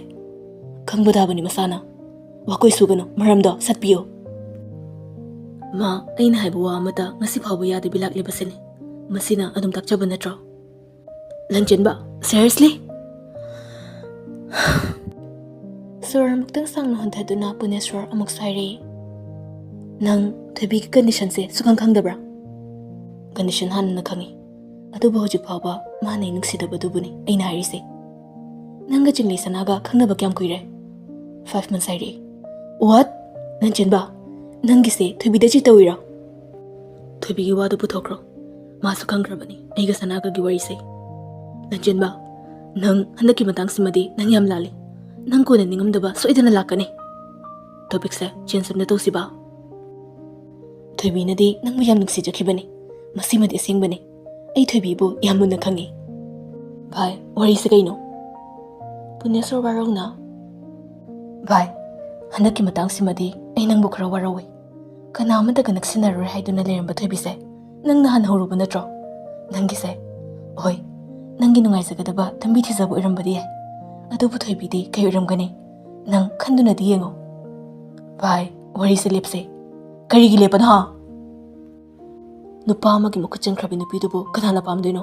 "ꯈꯪꯕ ꯇꯥꯕꯅꯤ ꯃꯁꯥꯅ꯫ ꯋꯥꯀꯣꯏ ꯁꯨꯒꯅꯨ, ꯃꯔꯝꯗꯣ ꯁꯠꯄꯤꯌꯨ꯫" "ꯃꯥ ꯑꯩꯅ ꯍꯥꯏꯕ ꯋꯥ ꯑꯃꯇ ꯉꯁꯤ ꯐꯥꯎꯕ ꯌꯥꯗꯕꯤ ꯂꯥꯛꯂꯤꯕꯁꯤꯅꯤ꯫ ꯃꯁꯤꯅ ꯑꯗꯨꯝ ꯇꯥꯛꯆꯕ ꯅꯠꯇ꯭ꯔꯣ?" "ꯂꯟꯆꯦꯟꯕ, seriously?" ꯁꯣꯔ ꯑꯃꯨꯛꯇꯪ ꯁꯥꯡꯅ ꯍꯣꯟꯊꯗꯨꯅ ꯄꯨꯅꯦꯁꯣꯔ ꯑꯃꯨꯛ ꯁꯥꯏꯔꯦ꯫ "ꯅꯪ ꯊꯣꯏꯕꯤꯒꯤ ꯀꯟꯗꯤꯁꯟꯁꯦ ꯁꯨꯈꯪ ꯈꯪꯗꯕ꯭ꯔꯥ?" "ꯀꯟꯗꯤꯁꯟ ꯍꯥꯟꯅꯅ ꯈꯪꯉꯤ, ꯑꯗꯨꯕꯨ ꯍꯧꯖꯤꯛ ꯐꯥꯎꯕ ꯃꯥꯅ ꯑꯩ ꯅꯨꯡꯁꯤꯗꯕꯗꯨꯕꯨꯅꯤ ꯑꯩꯅ ꯍꯥꯏꯔꯤꯁꯦ꯫ ꯅꯪꯒ ꯆꯤꯡꯂꯩ ꯁꯅꯥꯒ ꯈꯪꯅꯕ ꯀꯌꯥꯝ ꯀꯨꯏꯔꯦ?" "Five months" ꯍꯥꯏꯔꯛꯑꯦ꯫ "What? ꯂꯟꯆꯦꯟꯕ, ꯅꯪꯒꯤꯁꯦ ꯊꯣꯏꯕꯤꯗ ꯆꯤ ꯇꯧꯔꯤꯔꯣ?" "ꯊꯣꯏꯕꯤꯒꯤ ꯋꯥꯗꯨ ꯄꯨꯊꯣꯛꯈ꯭ꯔꯣ꯫ ꯃꯥꯁꯨ ꯈꯪꯈ꯭ꯔꯕꯅꯤ ꯑꯩꯒ ꯁꯅꯥꯒꯒꯤ ꯋꯥꯔꯤꯁꯦ꯫ ꯂꯟꯆꯦꯟꯕ, ꯅꯪ ꯍꯟꯗꯛꯀꯤ ꯃꯇꯥꯡꯁꯤꯃꯗꯤ ꯅꯪ ꯌꯥꯝ ꯂꯥꯜꯂꯤ꯫ ꯅꯪ ꯀꯣꯟꯅ ꯅꯤꯡꯉꯝꯗꯕ ꯁꯣꯏꯗꯅ ꯂꯥꯛꯀꯅꯤ꯫ ꯇꯣꯄꯤꯛꯁꯦ ꯆꯦꯟꯖ ꯑꯝꯇ ꯇꯧꯁꯤꯕ?" ꯊꯣꯏꯕꯤꯅꯗꯤ ꯅꯪꯕꯨ ꯌꯥꯝ ꯅꯨꯡꯁꯤꯖꯈꯤꯕꯅꯤ꯫ ꯃꯁꯤꯃꯗꯤ ꯑꯁꯦꯡꯕꯅꯤ꯫ ꯑꯩ ꯊꯣꯏꯕꯤꯕꯨ ꯌꯥꯝ ꯃꯨꯟꯅ ꯈꯪꯉꯤ꯫ ꯚꯥꯏ, ꯋꯥꯔꯤꯁꯦ ꯀꯩꯅꯣ? ꯄꯨꯅꯦꯁꯣꯔ ꯋꯥꯔꯧꯅ꯫ ꯚꯥꯏ, ꯍꯟꯗꯛꯀꯤ ꯃꯇꯥꯡꯁꯤꯃꯗꯤ ꯑꯩ ꯅꯪꯕꯨ ꯈꯔ ꯋꯥꯔꯧꯏ꯫ ꯀꯅꯥ ꯑꯃꯠꯇꯒ ꯅꯛꯁꯤꯟꯅꯔꯣꯏ ꯍꯥꯏꯗꯨꯅ ꯂꯩꯔꯝꯕ ꯊꯣꯏꯕꯤꯁꯦ ꯅꯪ ꯅꯍꯥꯟ ꯍꯧꯔꯨꯕ ꯅꯠꯇ꯭ꯔꯣ? ꯅꯪꯒꯤꯁꯦ, ꯍꯣꯏ, ꯅꯪꯒꯤ ꯅꯨꯡꯉꯥꯏꯖꯒꯗꯕ ꯂꯝꯕꯤ ꯊꯤꯖꯕ ꯑꯣꯏꯔꯝꯕꯗꯤ ꯌꯥꯏ꯫ ꯑꯗꯨꯕꯨ ꯊꯣꯏꯕꯤꯗꯤ ꯀꯩ ꯑꯣꯏꯔꯝꯒꯅꯤ? ꯅꯪ ꯈꯟꯗꯨꯅꯗꯤ ꯌꯦꯡꯉꯣ꯫ ꯚꯥꯏ, ꯋꯥꯔꯤꯁꯦ ꯂꯦꯞꯁꯦ꯫ ꯀꯔꯤꯒꯤ ꯂꯦꯞꯄꯅꯣ, ꯍꯥ? ꯅꯨꯄꯥ ꯑꯃꯒꯤ ꯃꯈꯨꯠ ꯆꯟꯈ꯭ꯔꯕ ꯅꯨꯄꯤꯗꯨꯕꯨ ꯀꯅꯥꯅ ꯄꯥꯝꯗꯣꯏꯅꯣ?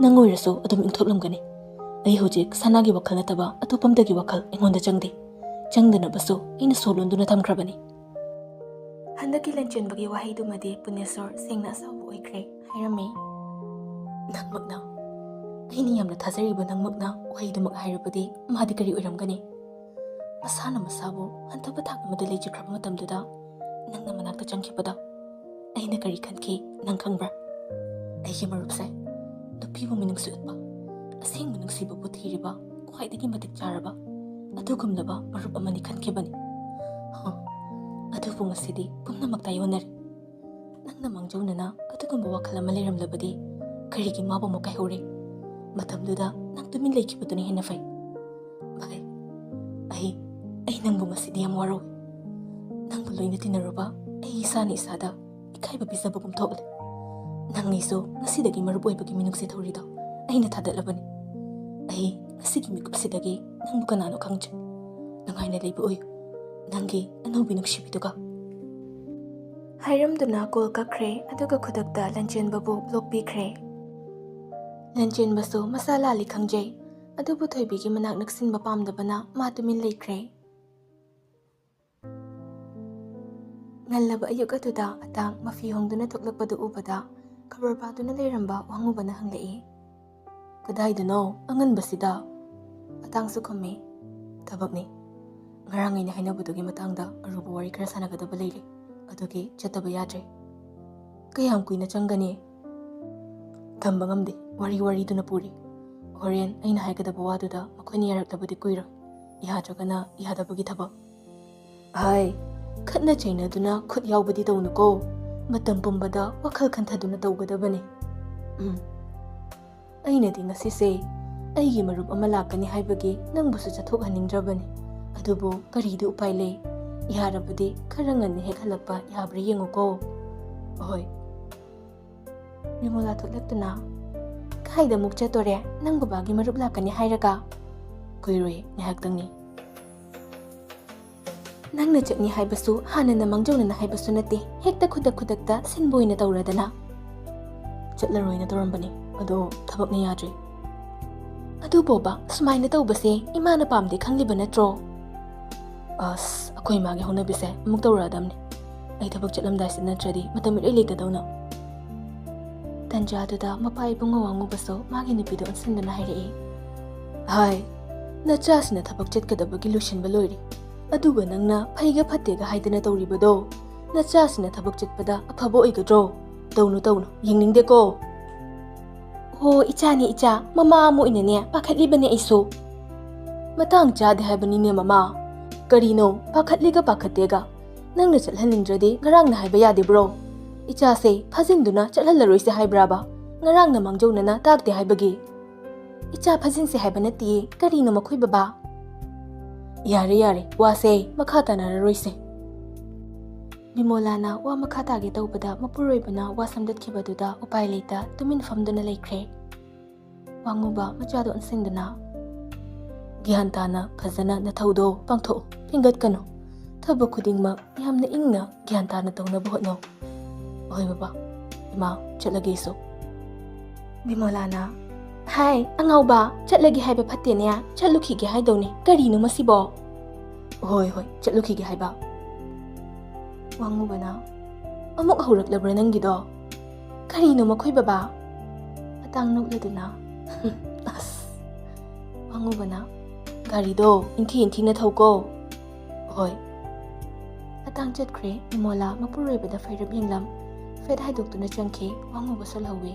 ꯅꯪ ꯑꯣꯏꯔꯁꯨ ꯑꯗꯨꯝ ꯏꯪꯊꯣꯛꯂꯝꯒꯅꯤ꯫ ꯑꯩ ꯍꯧꯖꯤꯛ ꯁꯅꯥꯒꯤ ꯋꯥꯈꯜ ꯅꯠꯇꯕ ꯑꯇꯣꯞꯄ ꯑꯃꯗꯒꯤ ꯋꯥꯈꯜ ꯑꯩꯉꯣꯟꯗ ꯆꯪꯗꯦ꯫ ꯆꯪꯗꯅꯕꯁꯨ ꯑꯩꯅ ꯁꯣ ꯂꯣꯟꯗꯨꯅ ꯊꯝꯈ꯭ꯔꯕꯅꯤ꯫ ꯍꯟꯗꯛꯀꯤ ꯂꯟꯆꯦꯟꯕꯒꯤ ꯋꯥꯍꯩꯗꯨꯃꯗꯤ ꯄꯨꯅꯦꯁꯣꯔ ꯁꯦꯡꯅ ꯑꯁꯥꯎꯕ ꯑꯣꯏꯈ꯭ꯔꯦ꯫ ꯍꯥꯏꯔꯝꯃꯤ, ꯅꯪꯃꯛꯅ, ꯑꯩꯅ ꯌꯥꯝꯅ ꯊꯥꯖꯔꯤꯕ ꯅꯪꯃꯛꯅ ꯋꯥꯍꯩꯗꯨꯃꯛ ꯍꯥꯏꯔꯕꯗꯤ ꯃꯥꯗꯤ ꯀꯔꯤ ꯑꯣꯏꯔꯝꯒꯅꯤ? ꯃꯁꯥꯅ ꯃꯁꯥꯕꯨ ꯍꯟꯊꯕ ꯊꯥꯛ ꯑꯃꯗ ꯂꯩꯖꯈ꯭ꯔꯕ ꯃꯇꯝꯗꯨꯗ ꯅꯪꯅ ꯃꯅꯥꯛꯇ ꯆꯪꯈꯤꯕꯗ ꯑꯩꯅ ꯀꯔꯤ ꯈꯟꯈꯤ ꯅꯪ ꯈꯪꯕ꯭ꯔꯥ? ꯑꯩꯒꯤ ꯃꯔꯨꯞꯁꯦ ꯅꯨꯄꯤꯕꯨ ꯃꯤꯅꯨꯡꯁꯤ ꯎꯠꯄ, ꯑꯁꯦꯡꯕ ꯅꯨꯡꯁꯤꯕꯕꯨ ꯊꯤꯔꯤꯕ ꯈ꯭ꯋꯥꯏꯗꯒꯤ ꯃꯇꯤꯛ ꯆꯥꯔꯕ ꯑꯗꯨꯒꯨꯝꯂꯕ ꯃꯔꯨꯞ ꯑꯃꯅꯤ ꯈꯟꯈꯤꯕꯅꯤ꯫ ꯍ, ꯑꯗꯨꯕꯨ ꯉꯁꯤꯗꯤ ꯄꯨꯝꯅꯃꯛ ꯇꯥꯏꯑꯣꯟꯅꯔꯦ꯫ ꯅꯪꯅ ꯃꯥꯡꯖꯧꯅꯅ ꯑꯗꯨꯒꯨꯝꯕ ꯋꯥꯈꯜ ꯑꯃ ꯂꯩꯔꯝꯂꯕꯗꯤ ꯀꯔꯤꯒꯤ ꯃꯥꯕꯨ ꯑꯃꯨꯛ ꯀꯥꯏꯍꯧꯔꯦ? ꯃꯇꯝꯗꯨꯗ ꯅꯪ ꯇꯨꯃꯤꯟ ꯂꯩꯈꯤꯕꯗꯨꯅ ꯍꯦꯟꯅ ꯐꯩ꯫ ꯚꯥꯏ, ꯑꯩ, ꯑꯩ ꯅꯪꯕꯨ ꯉꯁꯤꯗꯤ ꯌꯥꯝ ꯋꯥꯔꯧꯏ꯫ ꯅꯪꯕꯨ ꯂꯣꯏꯅ ꯇꯤꯟꯅꯔꯨꯕ ꯑꯩ ꯏꯁꯥꯅ ꯏꯁꯥꯗ ꯏꯀꯥꯏꯕ ꯄꯤꯖꯕꯒꯨꯝ ꯊꯣꯛꯂꯦ꯫ ꯅꯪ ꯑꯩꯁꯨ ꯉꯁꯤꯗꯒꯤ ꯃꯔꯨꯞ ꯑꯣꯏꯕꯒꯤ ꯃꯤꯅꯨꯡꯁꯤ ꯊꯧꯔꯤꯗꯣ ꯑꯩꯅ ꯊꯥꯗꯠꯂꯕꯅꯤ꯫ ꯑꯩ ꯉꯁꯤꯒꯤ ꯃꯤꯀꯨꯞꯁꯤꯗꯒꯤ ꯅꯪꯕꯨ ꯀꯅꯥꯅꯣ ꯈꯪꯗ꯭ꯔꯦ꯫ ꯅꯨꯡꯉꯥꯏꯅ ꯂꯩꯕ ꯑꯣꯏꯌꯨ, ꯅꯪꯒꯤ ꯑꯅꯧꯕꯤ ꯅꯨꯡꯁꯤꯕꯤꯗꯨꯒ꯫ ꯍꯥꯏꯔꯝꯗꯨꯅ ꯀꯣꯜ ꯀꯛꯈ꯭ꯔꯦ, ꯑꯗꯨꯒ ꯈꯨꯗꯛꯇ ꯂꯟꯆꯦꯟꯕꯕꯨ ꯕ꯭ꯂꯣꯛ ꯄꯤꯈ꯭ꯔꯦ꯫ ꯂꯟꯆꯦꯟꯕꯁꯨ ꯃꯁꯥ ꯂꯥꯜꯂꯤ ꯈꯪꯖꯩ, ꯑꯗꯨꯕꯨ ꯊꯣꯏꯕꯤꯒꯤ ꯃꯅꯥꯛ ꯅꯛꯁꯤꯟꯕ ꯄꯥꯝꯗꯕꯅ ꯃꯥ ꯇꯨꯃꯤꯟ ꯂꯩꯈ꯭ꯔꯦ꯫ ꯉꯜꯂꯕ ꯑꯌꯨꯛ ꯑꯗꯨꯗ ꯑꯇꯥꯡ ꯃꯐꯤ ꯍꯣꯡꯗꯨꯅ ꯊꯣꯛꯂꯛꯄꯗꯨ ꯎꯕꯗ ꯈꯕꯔ ꯄꯥꯗꯨꯅ ꯂꯩꯔꯝꯕ ꯋꯥꯉꯨꯕꯅ ꯍꯪꯂꯛꯏ, "ꯀꯗꯥꯏꯗꯅꯣ ꯑꯉꯟꯕꯁꯤꯗ?" ꯑꯇꯥꯡꯁꯨ ꯈꯨꯝꯃꯤ, "ꯊꯕꯛꯅꯤ꯫ ꯉꯔꯥꯡ ꯑꯩꯅ ꯍꯥꯏꯅꯕꯗꯨꯒꯤ ꯃꯇꯥꯡꯗ ꯑꯔꯨꯕ ꯋꯥꯔꯤ ꯈꯔ ꯁꯥꯟꯅꯒꯗꯕ ꯂꯩꯔꯦ, ꯑꯗꯨꯒꯤ ꯆꯠꯇꯕ ꯌꯥꯗ꯭ꯔꯦ꯫" "ꯀꯌꯥꯝ ꯀꯨꯏꯅ ꯆꯪꯒꯅꯤ?" "ꯇꯝꯕ ꯉꯝꯗꯦ, ꯋꯥꯔꯤ ꯋꯥꯔꯤꯗꯨꯅ ꯄꯨꯔꯤ꯫ ꯍꯣꯔꯦꯟ ꯑꯩꯅ ꯍꯥꯏꯒꯗꯕ ꯋꯥꯗꯨꯗ ꯃꯈꯣꯏꯅ ꯌꯥꯔꯛꯂꯕꯗꯤ ꯀꯨꯏꯔꯣꯏ, ꯌꯥꯗ꯭ꯔꯒꯅ ꯌꯥꯗꯕꯒꯤ ꯊꯕꯛ꯫ ꯍꯥꯏ, ꯈꯠꯅ ꯆꯩꯅꯗꯨꯅ ꯈꯨꯠ ꯌꯥꯎꯕꯗꯤ ꯇꯧꯅꯨꯀꯣ꯫ ꯃꯇꯝ ꯄꯨꯝꯕꯗ ꯋꯥꯈꯜ ꯈꯟꯊꯗꯨꯅ ꯇꯧꯒꯗꯕꯅꯤ꯫ ꯎꯝ꯫ ꯑꯩꯅꯗꯤ ꯉꯁꯤꯁꯦ ꯑꯩꯒꯤ ꯃꯔꯨꯞ ꯑꯃ ꯂꯥꯛꯀꯅꯤ ꯍꯥꯏꯕꯒꯤ ꯅꯪꯕꯨꯁꯨ ꯆꯠꯊꯣꯛꯍꯟꯅꯤꯡꯗ꯭ꯔꯕꯅꯤ꯫ ꯑꯗꯨꯕꯨ ꯀꯔꯤꯗꯤ ꯎꯄꯥꯏ ꯂꯩ? ꯌꯥꯔꯕꯗꯤ ꯈꯔ ꯉꯟꯅ ꯍꯦꯛ ꯍꯜꯂꯛꯄ ꯌꯥꯕ꯭ꯔꯥ ꯌꯦꯡꯉꯨꯀꯣ꯫ ꯑꯍꯣꯏ꯫ ꯕꯤꯃꯣꯂꯥ ꯊꯣꯛꯂꯛꯇꯨꯅ, "ꯀꯥꯏꯗ ꯑꯃꯨꯛ ꯆꯠꯇꯣꯔꯦ? ꯅꯪ ꯕꯕꯥꯒꯤ ꯃꯔꯨꯞ ꯂꯥꯛꯀꯅꯤ ꯍꯥꯏꯔꯒ?" "ꯀꯨꯏꯔꯣꯏ, ꯉꯥꯏꯍꯥꯛꯇꯪꯅꯤ꯫ ꯅꯪꯅ ꯆꯠꯅꯤ ꯍꯥꯏꯕꯁꯨ ꯍꯥꯟꯅꯅ ꯃꯥꯡꯖꯧꯅꯅ ꯍꯥꯏꯕꯁꯨ ꯅꯠꯇꯦ, ꯍꯦꯛꯇ ꯈꯨꯗꯛ ꯈꯨꯗꯛꯇ ꯁꯤꯟꯕ ꯑꯣꯏꯅ ꯇꯧꯔꯗꯅ꯫" "ꯆꯠꯂꯔꯣꯏꯅ ꯇꯧꯔꯝꯕꯅꯤ, ꯑꯗꯣ ꯊꯕꯛꯅ ꯌꯥꯗ꯭ꯔꯤ꯫" "ꯑꯗꯨꯕꯣꯕ, ꯁꯨꯃꯥꯏꯅ ꯇꯧꯕꯁꯦ ꯏꯃꯥꯅ ꯄꯥꯝꯗꯦ ꯈꯪꯂꯤꯕ ꯅꯠꯇ꯭ꯔꯣ?" "ꯑꯁ, ꯑꯩꯈꯣꯏ ꯏꯃꯥꯒꯤ ꯍꯧꯅꯕꯤꯁꯦ ꯑꯃꯨꯛ ꯇꯧꯔꯛꯑꯗꯝꯅꯤ꯫ ꯑꯩ ꯊꯕꯛ ꯆꯠꯂꯝꯗꯥꯏꯁꯤꯗ ꯅꯠꯇ꯭ꯔꯗꯤ ꯃꯇꯝ ꯏꯔꯩ ꯂꯩꯇꯗꯧꯅ꯫" ꯇꯟꯖꯥꯗꯨꯗ ꯃꯄꯥ ꯏꯕꯨꯡꯉꯣ ꯋꯥꯡꯉꯨꯕꯁꯨ ꯃꯥꯒꯤ ꯅꯨꯄꯤꯗ ꯑꯣꯟꯁꯤꯟꯗꯨꯅ ꯍꯥꯏꯔꯛꯏ, "ꯍꯥꯏ, ꯅꯆꯥꯁꯤꯅ ꯊꯕꯛ ꯆꯠꯀꯗꯕꯒꯤ ꯂꯣꯏꯁꯤꯟꯕ ꯂꯣꯏꯔꯦ, ꯑꯗꯨꯒ ꯅꯪꯅ ꯐꯩꯒ ꯐꯠꯇꯦꯒ ꯍꯥꯏꯗꯅ ꯇꯧꯔꯤꯕꯗꯣ? ꯅꯆꯥꯁꯤꯅ ꯊꯕꯛ ꯆꯠꯄꯗ ꯑꯐꯕ ꯑꯣꯏꯒꯗ꯭ꯔꯣ? ꯇꯧꯅꯨ, ꯇꯧꯅꯨ, ꯌꯦꯡꯅꯤꯡꯗꯦꯀꯣ꯫" "ꯍꯣ, ꯏꯆꯥꯅꯦ, ꯏꯆꯥ, ꯃꯃꯥ ꯑꯃ ꯑꯣꯏꯅꯅꯦ ꯄꯥꯈꯠꯂꯤꯕꯅꯦ ꯑꯩꯁꯨ꯫" "ꯃꯇꯥꯡ ꯆꯥꯗꯦ ꯍꯥꯏꯕꯅꯤꯅꯦ ꯃꯃꯥ꯫ ꯀꯔꯤꯅꯣ ꯄꯥꯈꯠꯂꯤꯒ ꯄꯥꯈꯠꯇꯦꯒ? ꯅꯪꯅ ꯆꯠꯍꯟꯅꯤꯡꯗ꯭ꯔꯗꯤ ꯉꯔꯥꯡꯅ ꯍꯥꯏꯕ ꯌꯥꯗꯦꯕ꯭ꯔꯣ? ꯏꯆꯥꯁꯦ ꯐꯥꯖꯤꯟꯗꯨꯅ ꯆꯠꯍꯜꯂꯔꯣꯏꯁꯦ ꯍꯥꯏꯕ꯭ꯔꯥꯕ? ꯉꯔꯥꯡꯅ ꯃꯥꯡꯖꯧꯅꯅ ꯇꯥꯛꯇꯦ ꯍꯥꯏꯕꯒꯤ?" "ꯏꯆꯥ ꯐꯥꯖꯤꯟꯁꯦ ꯍꯥꯏꯕ ꯅꯠꯇꯤꯌꯦ, ꯀꯔꯤꯅꯣ ꯃꯈꯣꯏ ꯕꯕꯥ?" "ꯌꯥꯔꯦ, ꯌꯥꯔꯦ, ꯋꯥꯁꯦ ꯃꯈꯥ ꯇꯥꯅꯔꯔꯣꯏꯁꯦ꯫" ꯕꯤꯃꯣꯂꯥꯅ ꯋꯥ ꯃꯈꯥ ꯇꯥꯒꯦ ꯇꯧꯕꯗ ꯃꯄꯨꯔꯣꯏꯕꯅ ꯋꯥ ꯁꯝꯗꯠꯈꯤꯕꯗꯨꯗ ꯎꯄꯥꯏ ꯂꯩꯇ ꯇꯨꯃꯤꯟ ꯐꯝꯗꯨꯅ ꯂꯩꯈ꯭ꯔꯦ꯫ ꯋꯥꯉꯨꯕ ꯃꯆꯥꯗꯣ ꯑꯣꯟꯁꯤꯟꯗꯨꯅ, "ꯒ꯭ꯌꯥꯟ ꯇꯥꯅ ꯐꯖꯅ ꯅꯊꯧꯗꯣ ꯄꯥꯡꯊꯣꯛꯎ, ꯐꯤꯡꯒꯠꯀꯅꯨ꯫ ꯊꯕꯛ ꯈꯨꯗꯤꯡꯃꯛ ꯌꯥꯝꯅ ꯏꯪꯅ ꯒ꯭ꯌꯥꯟ ꯇꯥꯅ ꯇꯧꯅꯕ ꯍꯣꯠꯅꯧ꯫" "ꯍꯣꯏ ꯕꯕꯥ, ꯏꯃꯥ, ꯆꯠꯂꯒꯦ ꯑꯩꯁꯨ꯫" ꯕꯤꯃꯣꯂꯥꯅ, "ꯍꯥꯏ, ꯑꯉꯥꯎꯕ, ꯆꯠꯂꯒꯦ ꯍꯥꯏꯕ ꯐꯠꯇꯦꯅꯦ, ꯆꯠꯂꯨꯈꯤꯒꯦ ꯍꯥꯏꯗꯧꯅꯦ, ꯀꯔꯤꯅꯣ ꯃꯁꯤꯕꯣ?" "ꯍꯣꯏ, ꯍꯣꯏ, ꯆꯠꯂꯨꯈꯤꯒꯦ ꯍꯥꯏꯕ꯫" ꯋꯥꯉꯨꯕꯅ, "ꯑꯃꯨꯛ ꯍꯧꯔꯛꯂꯕ꯭ꯔꯥ ꯅꯪꯒꯤꯗꯣ? ꯀꯔꯤꯅꯣ ꯃꯈꯣꯏ ꯕꯕꯥ?" ꯑꯇꯥꯡ ꯅꯣꯛꯂꯗꯨꯅ, "ꯑꯁ꯫" ꯋꯥꯉꯨꯕꯅ, "ꯒꯥꯔꯤꯗꯣ ꯏꯟꯊꯤ ꯏꯟꯊꯤꯅ ꯊꯧꯀꯣ꯫" "ꯍꯣꯏ꯫" ꯑꯇꯥꯡ ꯆꯠꯈ꯭ꯔꯦ꯫ ꯕꯤꯃꯣꯂꯥ ꯃꯄꯨꯔꯣꯏꯕꯗ ꯐꯩꯔꯞ ꯌꯦꯡꯂꯝ꯫ ꯐꯦꯠ ꯍꯥꯏꯗꯣꯛꯇꯨꯅ ꯆꯪꯈꯤ꯫ ꯋꯥꯉꯨꯕꯁꯨ ꯂꯧꯏ꯫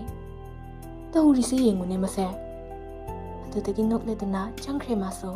"ꯇꯧꯔꯤꯁꯤ ꯌꯦꯡꯉꯨꯅꯦ ꯃꯁꯦ꯫" ꯑꯗꯨꯗꯒꯤ ꯅꯣꯛꯂꯗꯨꯅ ꯆꯪꯈ꯭ꯔꯦ ꯃꯥꯁꯨ꯫